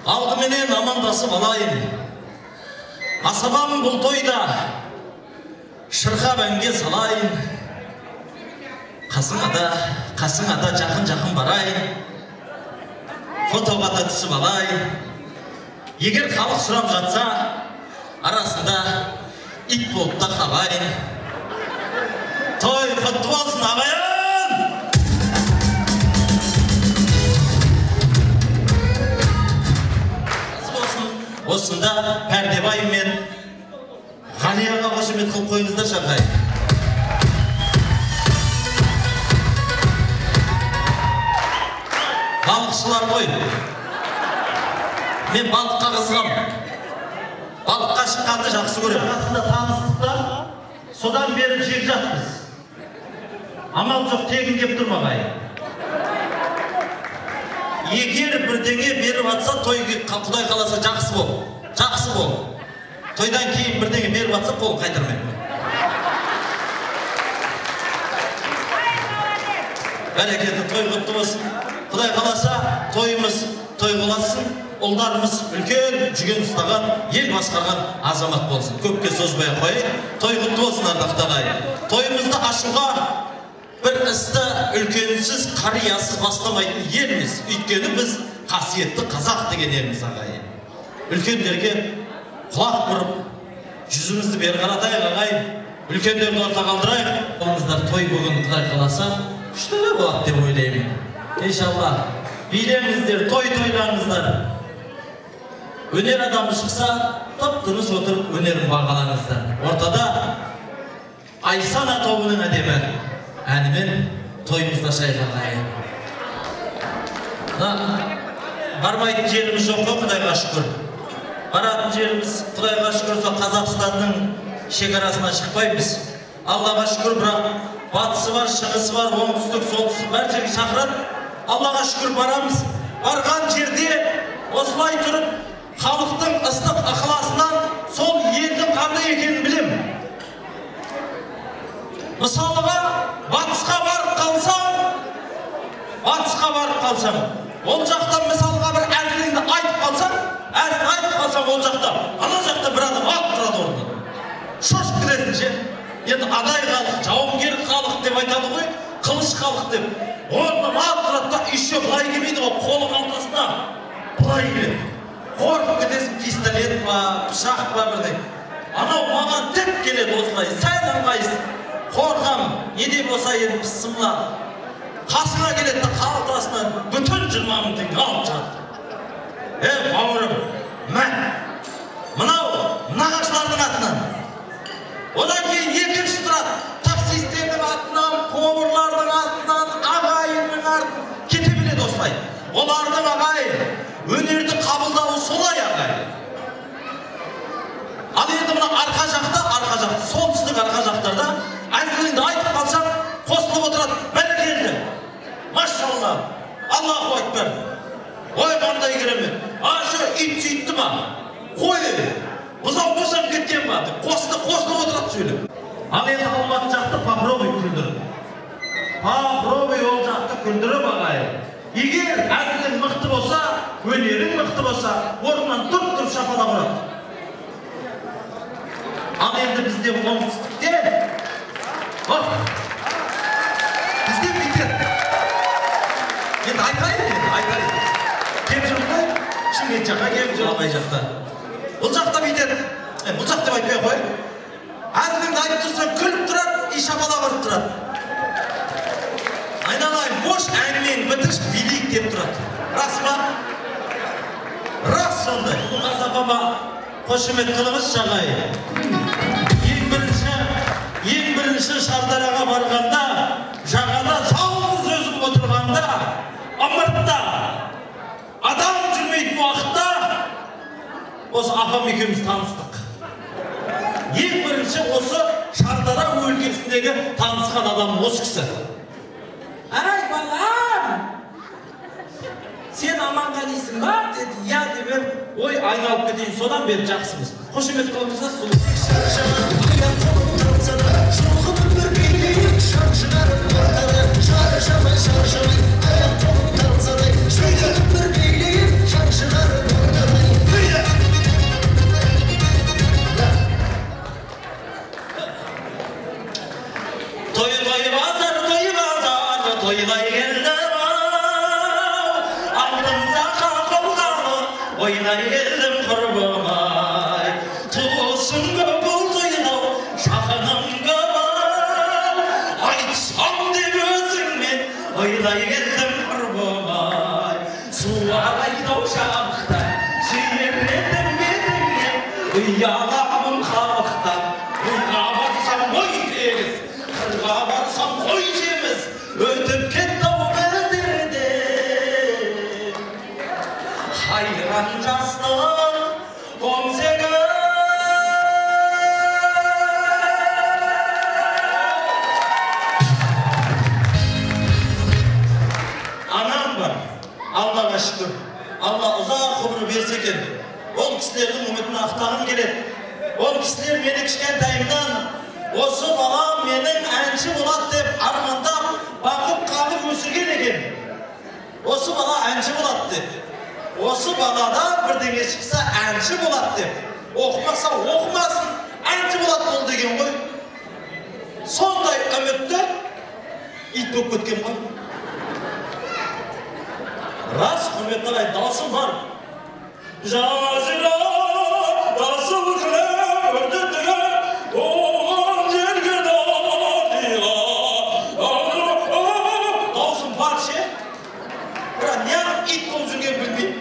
Алдыменен амандасып алайын. Асабам бұл тойда шырқап әнге салайын. Қасыңа да жақын-жақын барайын. Фотоға да түсіп алайын. Егер халық сұрап жатса, арасында ит болып та қалайын. Той құтты болсын, ағайын! Осында Пәрдебай мен Ғалияға қошемет қылып қойыңыздаршы, ағайын. Балықшылар ғой. Мен балыққа қызығам. Балыққа шыққанды жақсы көремін. Арасында таныстық та, содан бері жекжатпыз. Амал жоқ, тегін кеп тұрма, ағайын. Егер бірдеңе беріп атса, той Құдай қаласа жақсы бол. Жақсы бол. Тойдан кейін бірдеңе беріп атса, қолын қайтармаймын. Бәрекелді, той құтты болсын. Құдай қаласа, тойымыз той қыласын. Ұлдарымыз үлкен жүген ұстаған, ел басқарған азамат болсын. Көпке созбай қояйын. Той құтты болсын, ардақты ағайын. Тойымызды ашуға бір істі үлкенсіз, қариясыз бастамайтын елміз. Өйткені біз қасиетті қазақ деген елміз, ағайын. Үлкендерге құлақ бұрып, жүзімізді бері қаратайық, ағайын. Үлкендерді орта қалдырайық. Болыңыздар, той бүгін Құдай қаласа күшті болады деп ойлаймын. Иншалла. Билеңіздер, той тойлаңыздар. Өнер адамы шықса, тып-тыныш отырып өнерін бағалаңыздар. Ортада Айсана тобының әдемі әнімен тойымызды ашайық, ағайын. Бармайтын жеріміз жоқ қой, Құдайға шүкір. Баратын жеріміз, Құдайға шүкір, сол Қазақстанның шекарасына шықпаймыз. Аллаға шүкір, бірақ батысы бар, шығысы бар, оңтүстік, солтүстік, бәр жерге шақырады. Аллаға шүкір, барамыз. Барған жерде осылай тұрып, халықтың ыстық ықыласынан сол елдің қандай екенін білемін. Мысалыға, батысқа барып қалсам, ол жақта мысалға бір әзіліңді айтып қалсаң, ол жақта, ана жақта бір адам атып тұрады орнынан. Шошып кетесің ше. Енді адай халық, жауынгер халық деп айтады ғой, қылыш халық деп. Орнынан атып тұрады да, еще былай келмейді ғой, қолы қалтасына былай келеді. Қорқып кетесің, пистолет па, пышақ па бірдеңе. Анау маған тік келеді осылай, сәл ыңғайсыз. Қорқам, не де болса енді пысымла. Қасыңа келеді де қалтасынан бүтін 20 мың теңге алып шығады. Бауырым, мә, мынау нағашылардың атынан. Одан кейін екінші тұрады, таксистердің атынан, поварлардың атынан, ағайынның атынан кете береді осылай. Олардың ағайын өнерді қабылдауы солай, ағайын. Ал енді мына арқа жақта, солтүстік арқа жақтарда әзіліңді айтып қалсаң, қосылып отырады. Бәрекелді, машалла, Аллаху акбар. Ой, қандай керемет. Ашы ит сөйтті ма? Қой, бұзау босап кеткен ба? Деп қосылып отырады сөйлеп. Ал енді Алматы жақты попробуй күлдіріп. Попробуй ол жақты күлдіріп, ағайын. Егер әзілің мықты болса, өнерің мықты болса, орнынан тұрып шапалақ ұрады. Ал енді бізде оңтүстікте, бізде бүйтеді. Енді айтайын. Кеп жүр ғой, Шымкент жаққа келіп жүр, Абай жақта. Бұл жақта бүйтеді. Бұл жақ деп айтпай қояйын. Әзіліңді айтып тұрсаң, күліп тұрады, и шапалақ ұрып тұрады. Айналайын, бош әңгімені бітірші, билейік деп тұрады. Рас па? Рас сондай. Мұқас апама қошемет қылыңызшы, ағайын. Ең бірінші Шардараға барғанда, жағада жалғыз өзім отырғанда, ымыртта, адам жүрмейтін уақытта, осы апам екеуміз таныстық. Ең бірінші осы Шардара өлкесіндегі танысқан адам осы кісі. Әй, балам, сен Аманғалисің ба? Деді, иә деп едім. Ой, айналып кетейін, содан бері жақсымыз. Қошемет қылыңыздар, сұлу. Шаршамай, аяқ қолым талса да, бір билейін, шан шығарып ортада. Ойнай келдім құрбым ай. Туысым көп бұл тойлау, жақыным көп ау. Айтсам деп өзіңмен ойлай келдім құрбым ай. Суарайды-ау жабықта, сүйер едім бетіңнен, ұяламын халықтан. Ойға барсам ой тегіс, қырға барсам қой жеміс, өтіп кетті-ау біздерден. Хайран жастық 18. Анам бар, Аллаға шүкір. Алла ұзақ ғұмыр берсе екен. Ол кісілердің үмітін ақтағым келеді. Ол кісілер мені кішкентайымнан осы балам менің әнші болады деп армандап, бағып қағып өсірген екен. Осы бала әнші болады деп. Осы баладан бірдеңе шықса әнші болады деп. Оқымаса оқымасын, әнші болады бұл деген ғой. Сондай үмітті ит болып кеткен ғой. Рас, құрметті ағайын, дауысым бар. Жазира, асыл кілем өртетіге, оған жерге дадиға. Дауысым бар ше? Бірақ неғып ит болып жүргенін білмеймін.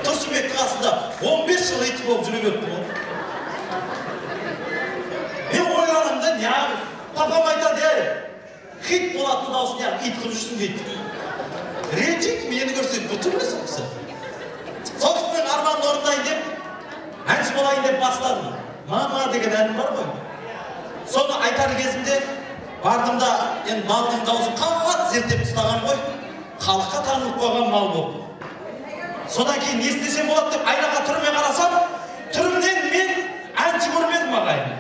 Тұрсынбектің қасында 15 жыл ит болып жүре беріпті ғой. Мен ойланамын да, неғып? Папам айтады, ей, хит болатын дауысын неғып ит қылып жүрсің дейді. Ренжиді, мені көрсе бүтін сол кісі. Сол кісінің арманын орындайын деп, әнші болайын деп бастадым. Мама деген әнім бар ғой. Соны айтар кезімде бардым да, енді малдың дауысын қатты зерттеп тастаған ғой. Халыққа танылып қойған мал болып. Содан кейін не істесем болады деп айнаға түріме қарасам, түрімнен мен әнші көрмедім ағайын.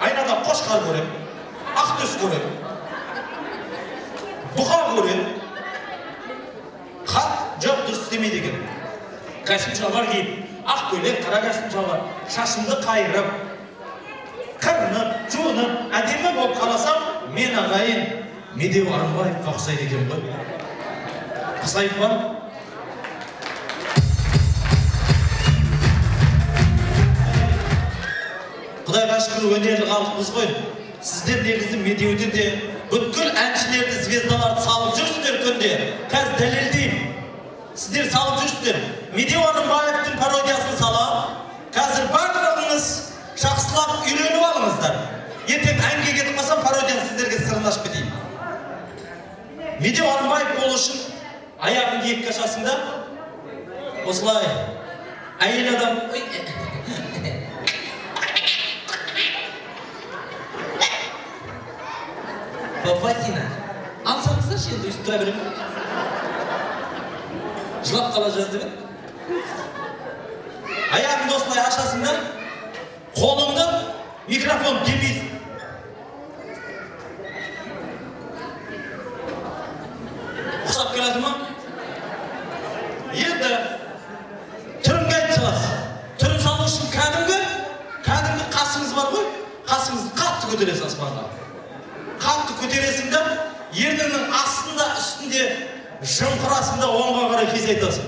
Айнада қошқар көрем, ақ төс көрем, бұқа көрем. Қат жоқ, дұрыс істемейді екен. Костюм шалбар киіп, ақ көйлек, қара костюм шалбар, шашымды қайырып, қырынып, жуынып, әдемі болып қарасам, мен ағайын Медеу Арынбаевқа ұқсайды екен ғой. Ұқсайды ба? Құдайға шүкір, өнерлі халықпыз ғой. Сіздер негізі Медеуді де, бүткіл әншілерді, звездаларды салып жүрсіздер күнде. Қазір дәлелдеймін. Сіздер салып жүрсіздер. Медеу Арынбаевтың пародиясын салам. Қазір барлығыңыз жақсылап үйреніп алыңыздар. Ертең әнге кетіп қалсам, пародияны сіздерге сырын ашып кетейін. Медеу Арынбаев болу үшін аяғыңды екі ашасың да, осылай әйел адам... Папасина, алсаңыздаршы енді өйстіп тұра беремін. Жылап қала жазды бе? Аяғыңды осылай ашасың да, қолыңды микрофон демейсің. Ұқсап келеді ма? Енді түріңді айтып саласыз. Түрін салу үшін кәдімгі қасыңыз бар ғой, қасыңызды қатты көтересіз аспанға. Қатты көтересің да, ерніңнің астында, үстінде жымқырасың да, оңға қарай қисайтасың.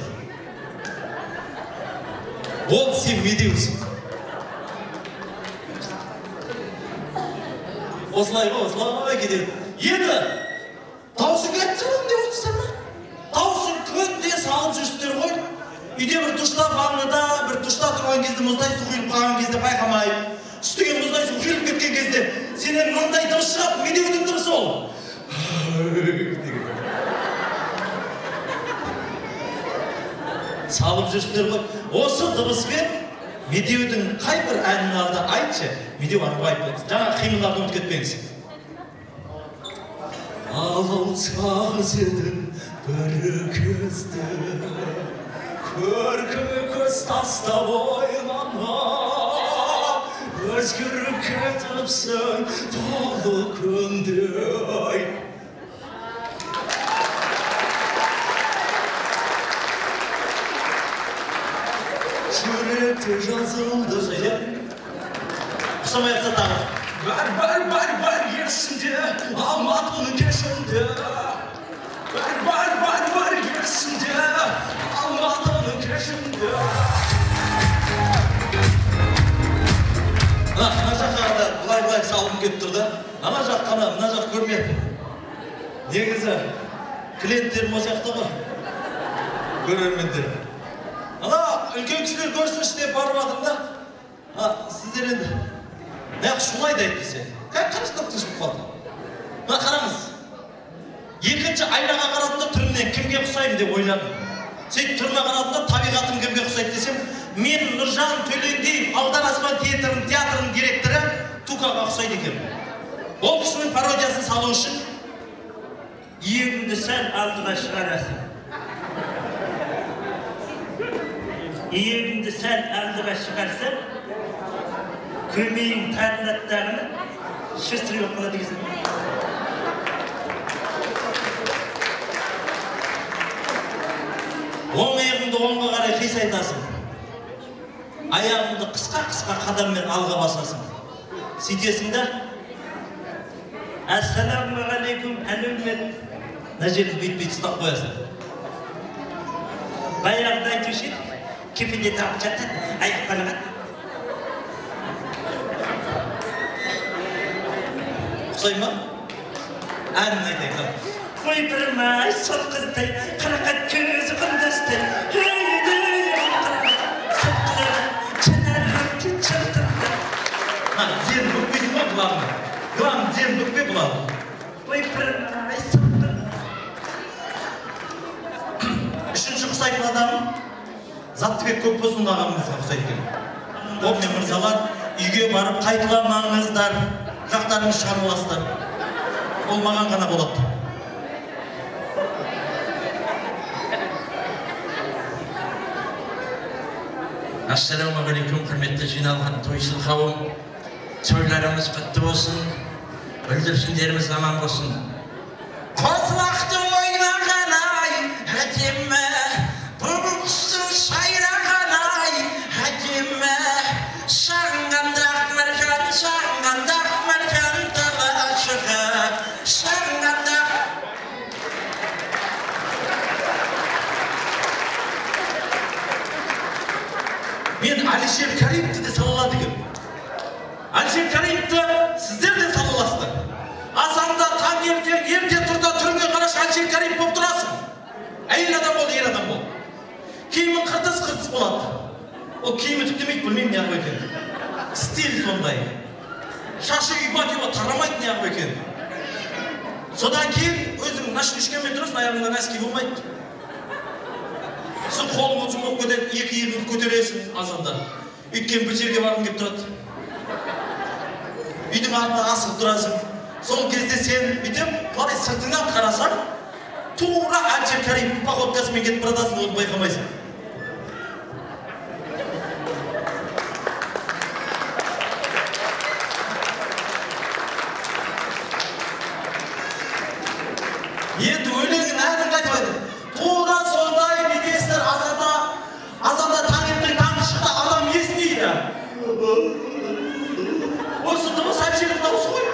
Ол сен Медеусің. Осылай ғой, осылай кетеді. Енді дауысың айтып саламын деп отырсыздар ма? Дауысын күнде салып жүрсіздер ғой. Үйде бір душта, ваннада, бір душта тұрған кезде мұздай су құйылып қалған кезде байқамай, үстіңе мұздай су құйылып кеткен кезде сенен мындай дыбыс шығады, Медеудің дыбысы ол. Салып жүрсіздер ғой. Осы дыбыспен Медеудің қай бір әнін алды айтшы, Медеу Арынбаев болыңыз. Жаңа қимылдарды ұмытып кетпеңіз. Алсақ едің бір кезді, көркіме көз тастап ойланма, өзгеріп кетіпсің толы күндей. Жүректе жазылды. Ұқсамай жатса тағы. Бар, бар, бар, бар есімде, Алматының кешінде. Бар, бар, бар, бар есімде, Алматының кешінде. Негізі клиенттерім осы жақта ғой, көрермендер. Ана үлкен кісілер көрсінші деп барып жатырмын да. Сіздер енді неғып шулайды әйтпесе. Қанша тыныш болып қалды. Мына қараңыз. Екінші айнаға қарадым да түрімнен кімге ұқсаймын деп ойладым. Сөйтіп түріме қарадым да табиғатым кімге ұқсайды десем, мен Нұржан Төлендиев, Алдар Аспан театрының директоры Тукаға ұқсайды екенмін. Ол кісінің пародиясын салу үшін иегіңді сәл алдыға шығарасың. Иегіңді сәл алдыға шығарсаң, көмейің тарылады дағыны шыстырып болып қалады екенсің. Оң иығыңды оңға қарай қисайтасың. Аяғыңды қысқа-қысқа қадаммен алға басасың. Сөйтесің да, ассалаумағалейкум, әлеумет. Мына жерді бүйтіп-бүйтіп ұстап қоясың. Баяғыда айтушы едік, кепеде тағып жатады, аяқ балағат. Ұқсай ма? Әнін айтайық. Ойпырмай, сол қыздай, қарақат көзі құндыздай, Тізені бүкпейсің ғой, главное. Главное, тізені бүкпей, главное. Ойпырмай, сол қыз. Үшінші ұқсайтын адамым Заттыбек Көпбосынұлы ағамызға ұқсайды екен. Обмен мырзалар, үйге барып қайталамаңыздар, жақтарыңыз шығарып аласыздар. Ол маған ғана болады. Ассалаумағалейкум, құрметті жиналған тойшыл қауым. Тойларымыз құтты болсын, бүлдіршіндеріміз аман болсын. Қозылақты ойнаған ай, әдемі, бұлбұлсың сайраған ай, әдемі. Сағынғанда ақ маржан, сағынғанда ақ маржан талашығы, сағынғанда. Мен Әлішер Каримовті де сала алады екенмін. Әлішер Каримовті сіздер де сала аласыздар. Азанда таңертең ерте тұр да түріңе қарашы, Әлішер Каримов болып тұрасың. Әйел адам бол, ер адам бол. Киімің қыртыс-қыртыс болады. Ол киімі түктемейді, білмеймін неғып екенін. Стиль сондай. Шашы ұйпа-тұйпа тарамайды неғып екенін. Содан кейін өзің ночнушкамен тұрасың, аяғыңда носки болмайды. Сосын қолың ұзын болып кетеді, екі иығыңды көтересің азанда. Өйткені бір жерге барғың келіп тұрады. Үйдің артына асығып тұрасың. Сол кезде сен бүйтіп, былай сыртыңнан қарасаң, тура Әлішер Каримовтың походкасымен кетіп бара жатасың, оны байқамайсың. Енді өлеңін әнін қайтып айтады. Тура сондай бүйтесіздер, азанда таңертең таңғы шықта адам есінейді. Осы дыбыс Әлішердің дауысы ғой.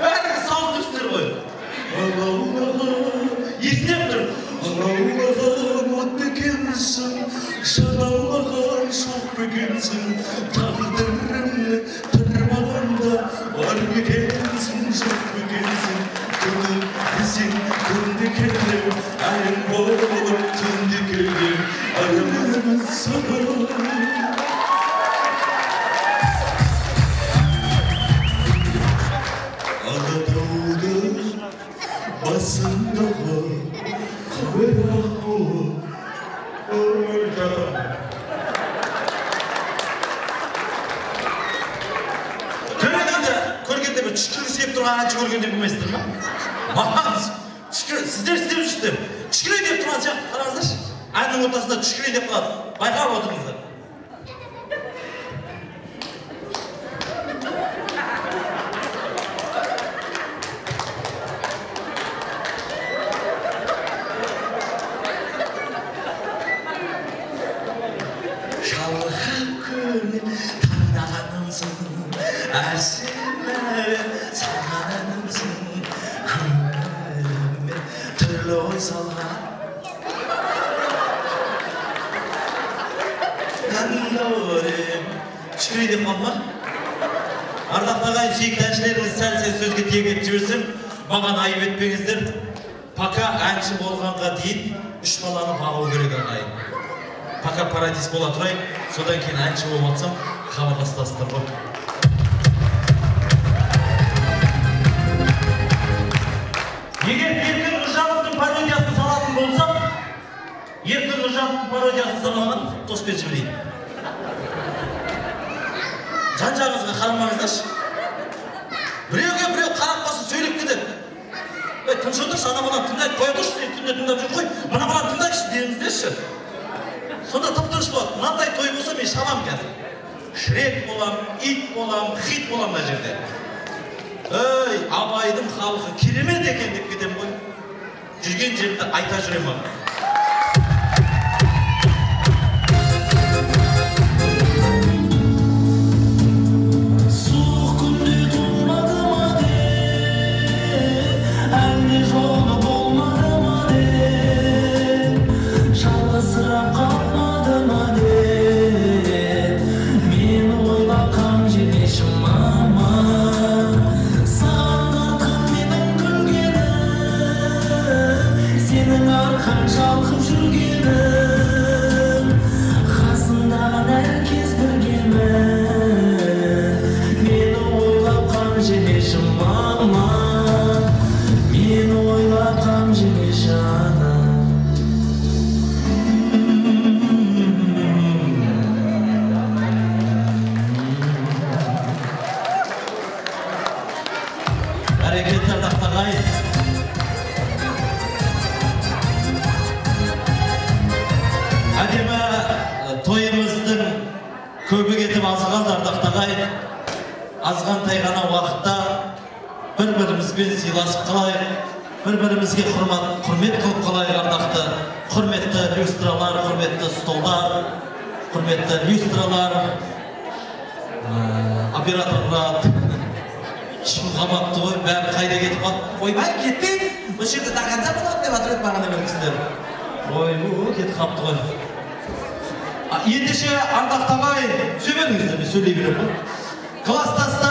Бәріңіз салып тұрсыздар ғой. Есінеп тұр. Алаулаған от екенсің, жаналаған шоқ екенсің, тағдырымны тырмағанда бар екенсің, жоқ екенсің. Күні десең күнде келем, айым болып түнде келем, арманым саған. Алатаудың басындағы бір аққу өлді. Көргенде бір түшкіргісі келіп тұрған әнші көргенде білмейсіздер ма? Маған сіздер істеп жүрсіздер. Түшкірейін деп тұрған сияқты, қараңыздаршы. Әннің ортасында түшкірейін деп қалады. Байқап отырыңыздар. Шалғып көңіл таңдағанымсың, әсем әуен салғанымсың, көңіліме түрлі ой салған. Түшкірейін деп қалды ма? Ардақты ағайын, сүйікті әншілеріміз, сәл-сәл сөзге тиек етіп жіберсем, Маған айып етпеңіздер. Пока әнші болғанға дейін 3 баланы бағу керек ағайын. Пока парадис бола тұрайын, содан кейін әнші болып атсам, хабарластасыздар ғой. Егер Еркін Нұржановтың пародиясын салатын болсам, Еркін Нұржановтың пародиясын салмаған тоспен жіберейін. Жан-жағыңызға қарамаңыздаршы. Біреуге біреу қарап қалса сөйлеп кетеді. Ей, тыныш отыршы, ана баланы тыңдайды, қоя тұршы, сен түнде тыңдап жүр қой, мына баланы тыңдайықшы деңіздерші. Сонда тып-тыныш болады. Мынандай той болса мен шабам қазір. Шрек болам, ит болам, хит болам мына жерде. Ей, Абайдың халқы керемет екен деп кетемін ғой. Жүрген жерімде айта жүремін. Суық күнде тоңбады ма деп, әлде жолы болмады ма деп, жалғызсырап қалмады ма деп, мені ойлап қам жемеші мама. Саған артқан менің күлгенім, сенің арқаң шалқып жүргенім, қасымдағы әркез біргемін, мені ойлап қам жемеші мама, мені ойлап қам жемеші ана. Бәрекелді, ардақты ағайын. Әдемі тойымыздың көбі кетіп азы қалды, ардақты ағайын. Азғантай ғана уақытта бір-бірімізбен сыйласып қалайық, бір-бірімізге құрмет қылып қалайық, ардақты. Құрметті люстралар, құрметті столдар, құрметті люстралар, оператор брат, ешкім қалмапты ғой, бәрі қайда кетіп қалды? Ойбай, кетпей, осы жерде до конца болады деп жатыр еді бағана бір кісілер. Ой, кетіп қалыпты ғой. Ендеше, ардақты ағайын, түсе беріңіздер, мен сөйлей беремін ғой. Класстастар